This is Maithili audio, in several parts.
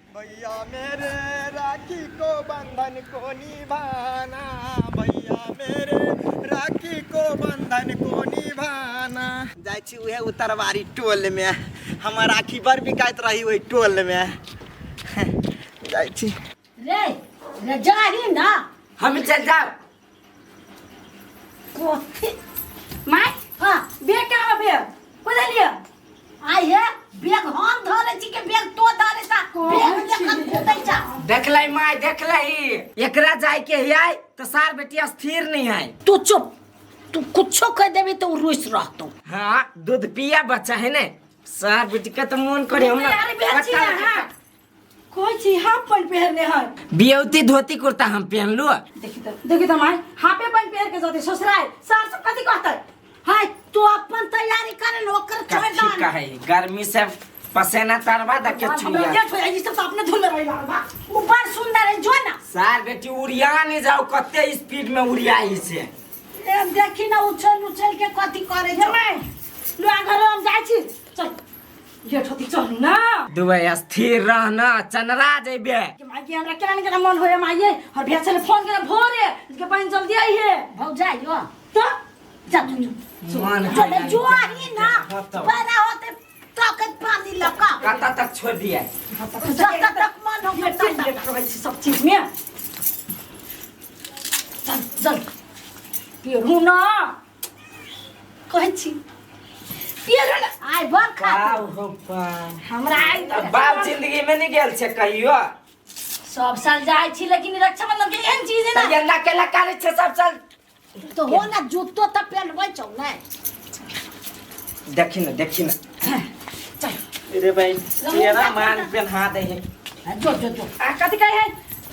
भैया मेरे राखी को बंधन को निभाना, भैया मेरे राखी को बंधन को निभाना। जाइ छी उहे उतरबारी टोल में, हमर राखी बड़ बिकाइत रही ओहि टोल में। जाइ छी। रे रे जाही ना। हम चल जाओ। कथी? माय। हाँ। बैग कहाँ बा? बैग बुझलियै? आइ हे, बैग हम धरे छी के बैग तो धरे सा? बैग लेखन कूदै छा। देखलै माय, देखलै, एकरा जाय के हियाय तो सार बेटी स्थिर नहीं है। तू चुप, तू कुछो कह देबी तो उ रुस रहतो। हाँ, दूध पिया बच्चा है ने, सार बेटी के तो मन करे हम ना। अरे बेची ना। हाँ, कहै छी हाफ पैंट पहिरने है। बियौती धोती कुर्ता हम पहनलू। देखी तो, देखी तो माय, हाफे पैंट पहिर के जते ससुराल, सार सब कथी कहतै? हाय, तू अपन तैयारी करे न, ओकर छोड़ कथी दन। कहे, गर्मी से पसेना तरवा द के हमरा छुइया जेठ हो जाई, सब तो अपने धुन में रही बा। उ बड़ सुंदर है, जो ना। सार बेटी उड़िया नहीं जाओ, कते स्पीड में उड़िया ही से। ए, देखी ना, उछल उछल के कथी करे हे छौ। माय, लुआ घर हम जाइ छी, चल जेठ होती, चल ना। दुबई स्थिर रहना, चनरा जेबे। के माय के हमरा केना केना मन होए माय, और भैया चले फोन करे भोरे के बहन जल्दी आई है। भौजाई यो। तो जा तू जो। मन जो ले, जो ही ना। होतौ। पैरा होते ताकत पानी लगा। कता तक छोड़ दिया? जब तक मन हो ये तब चल तक। लेट रहै छी सब चीज में। चल चल पेरू ना, कहै छी पेरू ना। आइ बड़ खा। बाप हो बाप। हमरा आइ बाप जिंदगी में नहीं गेल छे कहियो। सब साल जाइ छी, लेकिन रक्षाबंधन के एहन चीज है ना। त यंदा केला करे छे सब साल। तो हो ना, जूतो त पेनबै छौ ने। देखी ना, देखी ना। चल। रे भाई, तेरा मान पेन्हा दे है। जो जो जो। आ कथी कहे है,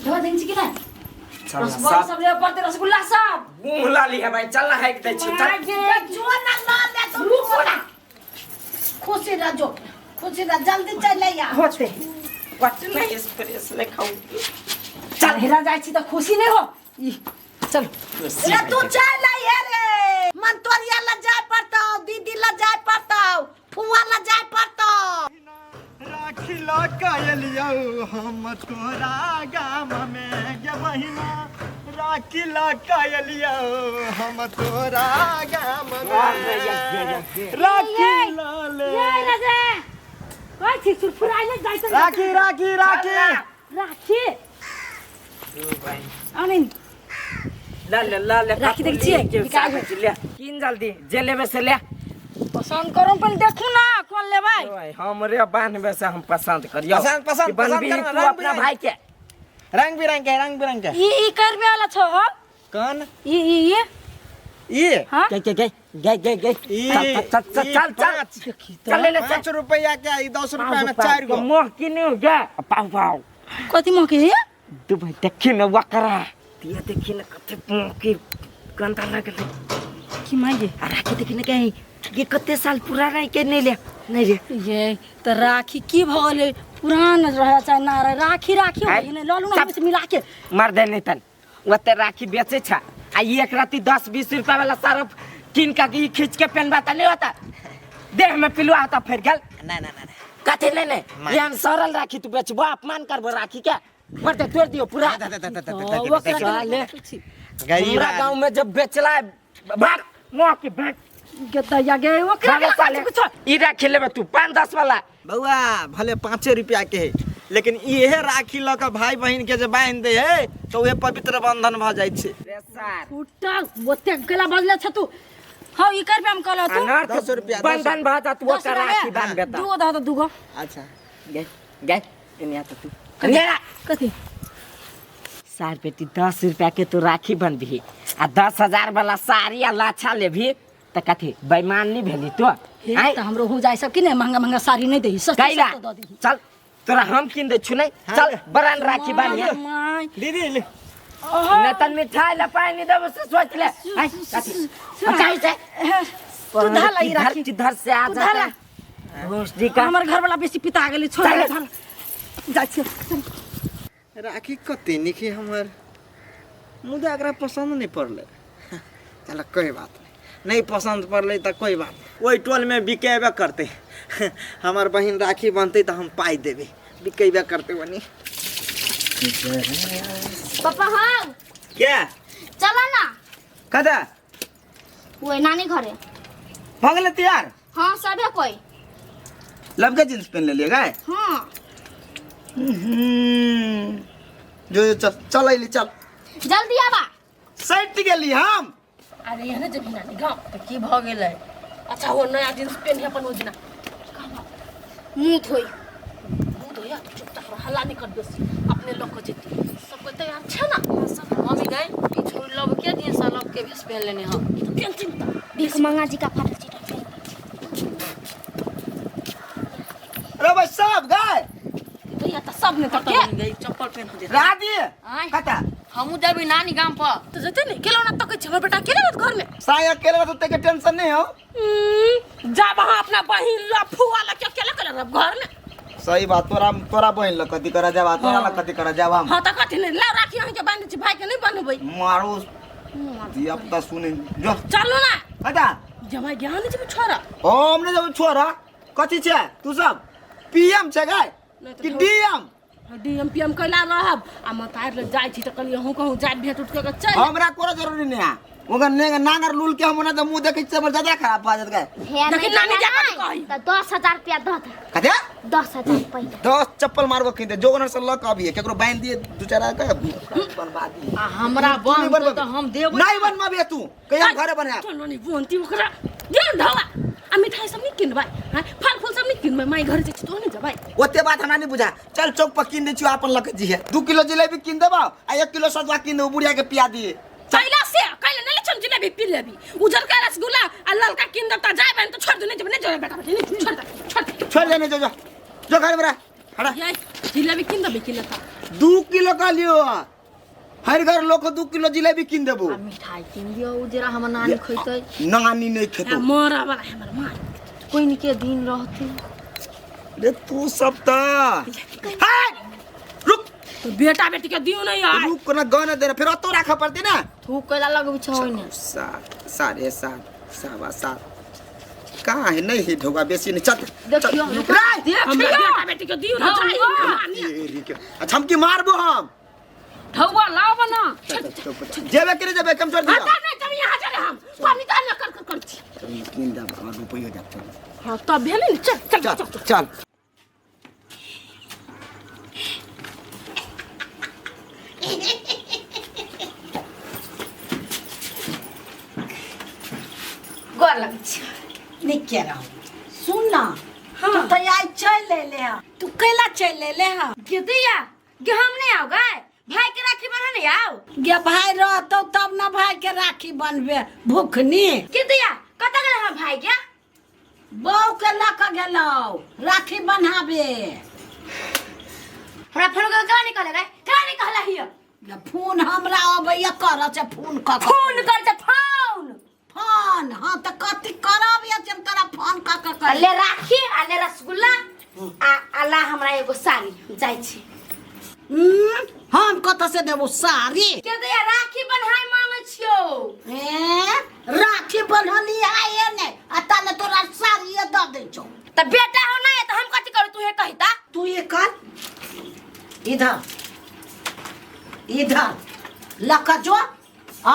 धो दिन छी कि नहीं? चल ना, रसगुल्ला सब सब ले पड़ते, रसगुल्ला सब मुंह लाली है भाई, चल ना, हैक दे छी, चल। जो ना ना ले तो रुको ना। खुशी रह, जो खुशी रह, जल्दी चल आ। होते what नहीं स्प्रेस ले खाऊ। चल हेरा जाइ छी त खुशी नहीं हो ई, चल। रे तू चल आई है रे, मन तोरिया ला जाय पड़तौ, दीदी ला जाय पड़तौ, फुआ ला जाय पड़तौ। राखी लऽ कऽ एलियौ हम तोरा गाम में गे बहिना, राखी लऽ कऽ एलियौ हम तोरा गाम में, राखी लऽ ले। ये राजा कहै छी सुरफुराइले जाइ त। राखी राखी राखी। राखी आने। ला ले, ला ले। राखी देखै छियै? के बिकाइ साथ ले, किन जल्दी, जे लेबे से ले। पसंद करू पहिले, देखू ना कोन लेबै। ओए, हमरे बान्हबे से हम पसंद करियो। पसंद, पसंद, कि बनबी पसंद करना, तू रंग अपना बिरंग। भाई के। रंग बिरंग के, रंग बिरंग के। ई ई करबे वाला छौ हो। कौन? ई ई ई। ई। हाँ? गई गई गई गई गई गई। ई। चल चल चल ई चल चल। पाँच। चल ले ले चल। 5 रुपया के, ई 10 रुपया में 4 गो। मोह किने गे, पाव पाव। कथी मोके हे? तू भाई देखी न वकरा दिया, देखी न कते मोह के गंदा लगले। की मांगे? आ राखी देखी न, कहीं ये कते साल पुराना है के नहीं ले नहीं रे। ये त राखी की भ गेलै, पुरान रहे चाहे ना रहे, राखी राखी हो आइ, गेलै। लऽ लू ना चप। हम से मिला के। मर दे नहीं तन ओते राखी बेचे छा, आ ई एक राती 10-20 रुपया वाला सारफ किन का ई खींच के पहनबा त नहीं होता, देह में पिलुआ होता फिर गेल। ना ना ना ना। कथी नहीं नहीं, ये हम सरल राखी तू बेचबो, अपमान करबो राखी के, मर दे, तोड़ दियो पूरा। दे, दे, दे, दे, दे, ओ, दे, दे, ओकरा दे, साले। गरीब हमरा आदमी। गांव में जब बेचला भाग मुँह के भाग। गदैया गे, ओकरा भागे साले। कुछ ई राखी लेबे तू 5-10 वाला। बउआ भले 5 रुपया के है, लेकिन इहे राखी लऽ कऽ भाई बहिन के जे बान्हि दे है तऽ उहे पवित्र बंधन भऽ जाइ छै। रे सार। फुटा ओते गला बजले छ तू। हाँ, ई कर पे हम कहलो तू। अनर्थ 10 रुपया, दस। बंधन भऽ जात, 10 ओकर रुपया राखी ले। बान्हबे तऽ। दूगो दह दो, दूगो। अच्छा। गे गे, एने आ तऽ तू, एने आ। कथी? सार बेटी 10 रुपया के तू राखी बनबही आ 10,000 वाला साड़ी आ लाछा लेबही तऽ कथी बेईमान नहीं भेली तो? हे, आँय? तऽ हमरो हो जाय सब कि नहीं, महंगा महंगा साड़ी नहीं देही, सस्ता कैला? सस्ता दऽ देही। चल, तोरा हम किन दै छु नहीं। हाँ। चल, बरान राखी बान्हिए। My. दीदी ले। न तन मिठाई ला पानी देबो से सोच ले। आँय, कथी? अच्छा, से तू धाला ई राखी। किधर से आ तू जाता धाला। है? भोसड़ी का। हमर घर वाला बेसी पिता गेलै, छोड़। चल। धाला जाइ छियै। राखी कते नीक है हमर, मुदा एकरा पसंद नहीं पड़लै। चल, कोई बात नहीं, नहीं पसंद पड़लै तऽ कोई बात नहीं, ओहि टोलमे बिकेबे करतै। हमर बहिन राखी बनतै तऽ हम पाइ देबै। बिकेबे करते वनी। पापा हाँ। क्या? चला ना। कदा? वो नानी घरे। भऽ गेलै तैयार? हाँ सबे कोई। लबका जींस पहन लेलियै गाय? हाँ। जो जो चल चल अइली चल। जल्दी आबा। सटि गेली हम। अरे यहाँ जब नानी गाँव तो की भऽ गेलै? अच्छा हो नया जींस पेन है अपन ओजना। मुँह धोई। मुँह धोया तो चुपचाप रह, हल्ला नहीं कर बेसी अपने लोग को जेती सब कोई तैयार छे ना? सब मम्मी गए ई छोड़ लब के जींस आ लब के भेस पहन लेने हम। तो टेंशन मत भीख मंगा जी का फाटल चीटर। अरे भाई साहब गाय भैया तो सब ने कतऽ के बन गई चप्पल पहन हो जेतै। राधी आँय। कता हमहूँ जेबै नानी गाम पर। तो जते नहीं केलो ना तकै छै हमर बेटा केले रहत घर में। साया अकेले रहत ओते के टेंशन नहीं हो। जा वहां अपना बहिन ल फुआ ल के अकेले केले रहब घर में। सही बात तोरा तोरा बहिन ल कथी करा जाबा तोरा ल कथी करा जाबा हम। हां त कथी नहीं ला राखी अहाँ के बांधै छी भाई के नहीं बन्हबै। मारू दिया पुता सुने जो। चलू ना। कता जमाई ज्ञान नहीं छै छोरा। हम नहीं जब छोरा कथी छै तू सब पीएम छै गाय कि डीएम? डीएम पीएम कैला रहब आ मतार ले जाइ छी त कहलियै अहूँ कहूँ जाय भेंट उठ के चल। हमरा कोनो जरूरी नहीं है ओकर नेग नांगर लूल के हम ओना त मुंह देखै छियै हमर ज्यादा खराब भऽ जायत गाय। हे देखी नानी जा कथी कही। त 10,000 रुपया दऽ दे। कते? 10,000 रुपया। 10 चप्पल मारबो खिंदे जो ओनर से ल के अबिहे केकरो बांधि दिए दू चार के बनवा दिए। आ हमरा तू नहीं बन बनबे। तऽ हम देबै। नहीं बनवाबे तू कहिया हम घरे बनायब। चलो नहीं बनती ओकरा गेल ढवा आ मिठाई सब नहीं किनबै हां फल फूल सब नहीं किनबै माई घर जाइ छी तो नहीं जबै। ओते बात हमरा नहीं बुझा चल चौक पर किन दै छियो अपन लके जिहे 2 किलो जिलेबी किन देबौ आ 1 किलो सतुआ किन देबौ बुढ़िया के पिया दिए। कैला से कैला नहीं लेछन जिलेबी पी लेबी उजर का रसगुल्ला आ ललका किन देता जाय बहन तो छोड़ दे नहीं जब नहीं जबै बेटा बेटी नहीं छोड़ दे छोड़ दे छोड़ दे नहीं जो जो जो घर में रह हटा। ये जिलेबी किन देबी किन लेता 2 किलो का लियो हर घर लोग 2 किलो जिलेबी किन देबो आ मिठाई किन दियो उजरा हमर नानी खैतै। नानी नहीं खेतो मरा वाला हमर मां कोई के दिन रहते रे तू सब त हाय रुक तो बेटा बेटी के दियो नहीं यार रुक ना गाना देना फिर अतो राखा पड़ते ना थूक कैला लगबै छौ ओइने। 7 7.5 7.25 कहाँ है नहीं है ढोगा बेसी नहीं चल देखियो हमरा बेटा बेटी के दियो ना जाई। अच्छा हम की मारबो हम ढौआ लाओ बना जेबे करे जेबे कम छोड़ दियो। हटा नहीं तब यहाँ चले हम पानी तो न कर कर कर छी किन दब और रुपयो जात चल। हां तब भेलै ने चल चल चल चल गोर लगै छी। निके रहो सुन ना। हाँ। तू तो आई चल ले ले हा तू कैला चल ले ले हा गे दैया गे हम नहीं आओ गाय भाई के राखी बन्हा नहीं आओ। गे भाई रहतो तब ना भाई के राखी बनबे भूखनी। गे दैया कतऽ गेल हमर भाई गे? बहू के लऽ के गेलौ राखी बन्हाबे। हमरा फोन कर केना नहीं कहले गाय केना नहीं कहला हिय? गे फोन हमरा अबैया करऽ छै फोन कऽ के। फोन कर छै फोन फोन हाँ तऽ कथी करब या हम तोरा फोन कऽ के कह। ले राखी आ ले रसगुल्ला आ आला हमरा एगो साड़ी जाइ छी। हम कतऽ से देबो साड़ी? के दैया राखी बन्हाइ मांगै छियौ। ए राखी बन्हली आए ने आ ताले तोरा साड़ी दऽ दै छौ। त बेटा हो ना त हम कथी करू तू हे कहिता। तू ये कर इधर इधर लऽ कऽ जो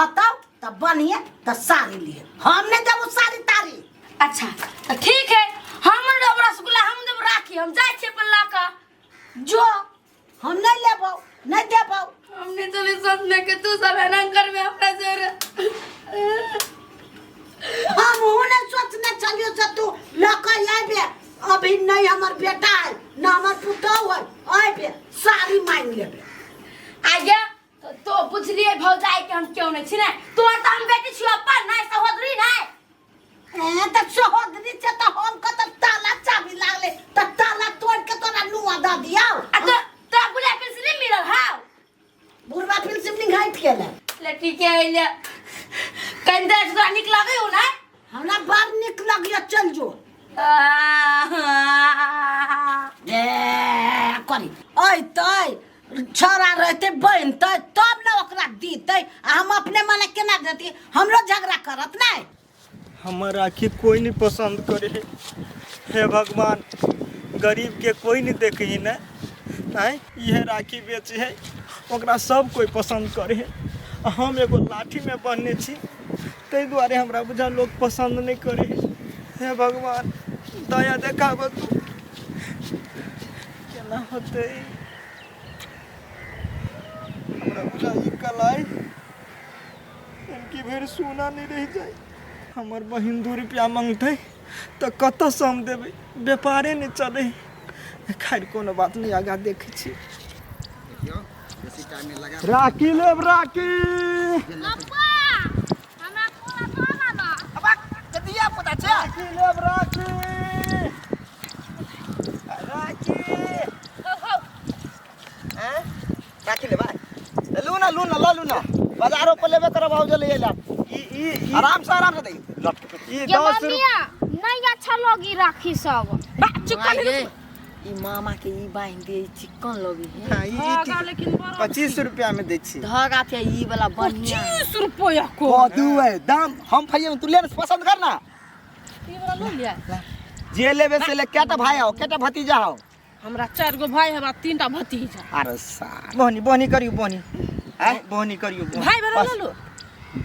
आतौ त बन्हिए त साड़ी लिए हम नहीं देबो साड़ी ताड़ी। अच्छा त ठीक है हम देबो रसगुल्ला हम देबो राखी हम जाइ छियै अपन लऽ कऽ। जो हम नहीं लेबो नहीं देबो। हमने चले सोचने के तू सब एना करबे हमरा जोरे। हम हूँ नहीं सोचने चलियो से तू लऽ कऽ आबे अभी नहीं हमर बेटा है ना हमर पुतहु है आबे साड़ी मांगि लेबे। आगे तो बुझलिए भौजाई के हम क्यों नहीं छी ने तोर त हम बेटी छी अपन नहीं सहोदरी नहीं। ए त सहोदरी छै त हम कत ताला चाबी लागले त ताला तोड़ के तोरा नुआ दऽ दियौ। आ तो तोरा बुढ़ा पेंसिल नहीं मिलल हाउ? बुढ़वा पेंसिल निघाइत गेलै। ले ठीक है ले कंदे तोरा निक लगै हो ना? हमरा बड़ निक लगैया चल जो। ए करी अइतै छोरा रहते बनतै तब ने ओकरा दीतै आ हम अपने मने केना देती हमरो झगड़ा करत नहीं। हमर राखी कोई नहीं पसंद करे हे भगवान गरीब के कोई नहीं देखे ने आँय इहे राखी बेचे है ओकरा सब कोइ पसन्द करे है आ हम एगो लाठीमे बन्हने छी ताहि दुआरे हमरा बुझा लोक पसन्द नहि करे है। हे भगवान दया देखाबऽ तू केना होतै हमरा बुझा ई कलाई इनकी भरि सोना नहि रहि जाय हमर बहिन 2 रुपया मंगतै तऽ कतऽसँ हम देबै व्यापारे नहि चलै खैर कोनो बात नहि आगाँ देखै छी राखी लेब राखी राखी लेब राखी राखी हैं राखी लेबै तऽ लू ना लू ना लऽ लू ना बाजारो पर लेबे करब आउ जल्दी अइला ई ई ई आराम से आराम से दही लट के ई ये 10 मम्मिया नहीं अच्छा लगी राखी सब बा चिकन माये, ई मामा के ई बांध दे ई चिकन लगी है हाँ, ई धागा लेकिन बड़ा 25 रुपया में दै छी धागा थे ई वाला बढ़िया 25 रुपया को कदू है दाम हम फैये तू ले पसंद कर ना ई वाला लो लिया जे लेबे से ले केटा भाई आओ केटा भतीजा आओ हमरा चार गो भाई हमरा तीन टा भतीजा अरे सार बोहनी बोहनी करियो बोहनी आँय? बोहनी करियो बोहनी। भाई वाला ले लो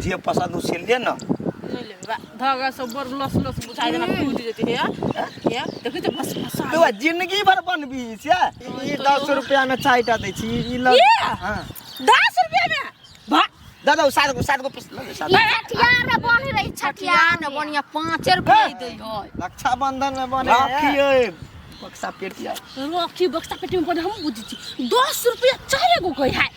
जे पसंद हो से ले ना नहीं लेबे बा धागा सब बड़ लस लस बुझाइ देना टूट जेते हे हे देखै छै बस बस तू जिंदगी भर बनबी से ई 10 रुपया में चारिटा दै छी ई ल ये हां 10 रुपया में बा दादा सात गो पीस ले सात ई छठियार में बन रही छठियार छठियार में बढ़िया 5 रुपया दै है रक्षाबंधन में बने है। राखी बक्सा पेटिया राखी बक्सा पेटी में बने हम बुझै छी 10 रुपया चारि गो कहै है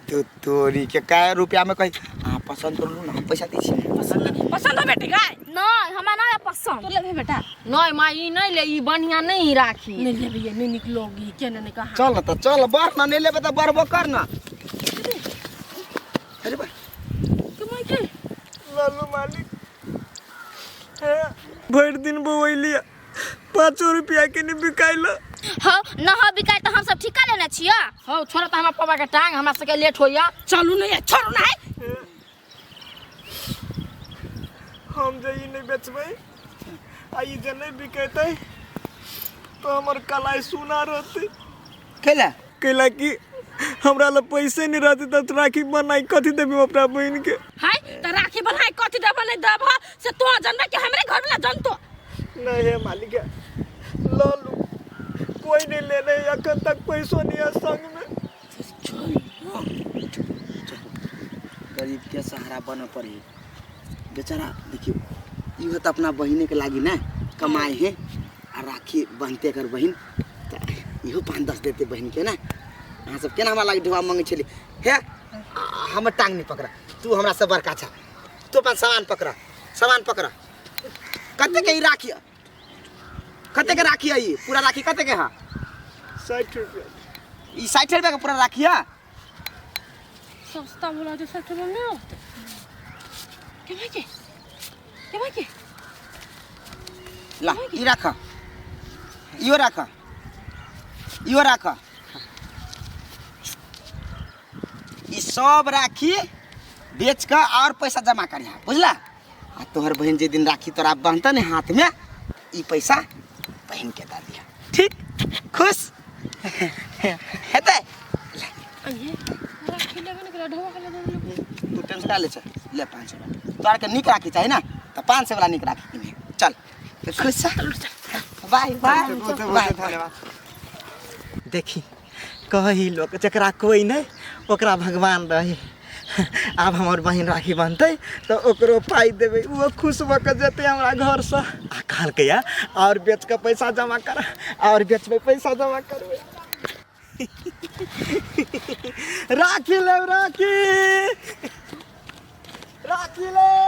तो तोरी के काय रुपया में कही आ पसंद कर लू ना हम पैसा दै छी पसंद पसंद हो बेटी गाय नहीं हमरा नहीं पसंद तो लेबे बेटा नहीं माँ ई नहीं ले ई बढ़िया नहीं राखी नहीं लेबे ये नहीं निक लोगी केने नहीं कहा चल ना तो चल बढ़ ना नहीं लेबे तो बढ़बो कर ना अरे बा कमाई के लालू मालिक हे भरि दिन बौएलियै 5 रुपया के नहीं बिकाइल हाँ न हो बिकाय तो हम सब ठिका लेने छियै हौ छोड़ त हमरा पापा के टांग हमरा सबके लेट होइया चलू नहीं है छोड़ू ना है हम जे ई नहीं बेचबै आ ई जे नहीं बिकेतै तो हमर कलाई सुना रहतै केला कैला कि हमरा लग पैसे नहीं रहतै तऽ राखी बनाई कथी देबै अपना बहिन के हाय त राखी बनाई कथी देबा नहीं देबा से तो जानबा कि हमरे घर वाला जनतो नहीं है मालिक ल लू कोई नहीं लेने अखन तक पैसो नहीं है संग में गरीब के सहारा बने पड़े बेचारा देखियो इहो तो अपना बहिने के लागी ना कमाए है आ राखी बहनते कर बहिन तो इहो 5-10 देते बहिन के ना अहाँ सब केना हमरा लागी ढुआ मंगे छली हे हमर टांग नहीं पकड़ा तू हमरा से बड़का छा तू अपन सामान पकड़ा सामान पकड़ा कते के ई राखी कते के राखी है ई पूरा राखी कते के है 60 रुपया ई 60 रुपया के पूरा राखी है सस्ता बोला जो 60 रुपया नहीं होते के भाई के के भाई के ला ई राख इहो राख इहो राख ई सब राखी बेच के और पैसा जमा करिहा बुझला आ तोहर बहन जे दिन राखी तोरा बहनता ने हाथ में ई पैसा बहन के दे दिया ठीक खुश हेतै राखी लेबे ने करा ढोवा के लेबे तू टेंशन का ले चल ले 500 रुपया तोरा के निक राखी चाही ना तो 500 वाला निक राखी किने चल तो खुश छ बाय बाय बाय धन्यवाद देखी कही लोग जकरा कोई नहीं ओकरा भगवान रहे आब हमर बहिन राखी बनतै तऽ ओकरो पाइ देबै ओहो खुश भऽ कऽ जेतै हमरा घरसँ आ कहलकै या आओर बेच कऽ पैसा जमा कर आओर बेचबै पैसा जमा करबै राखी लेब राखी राखी लेब।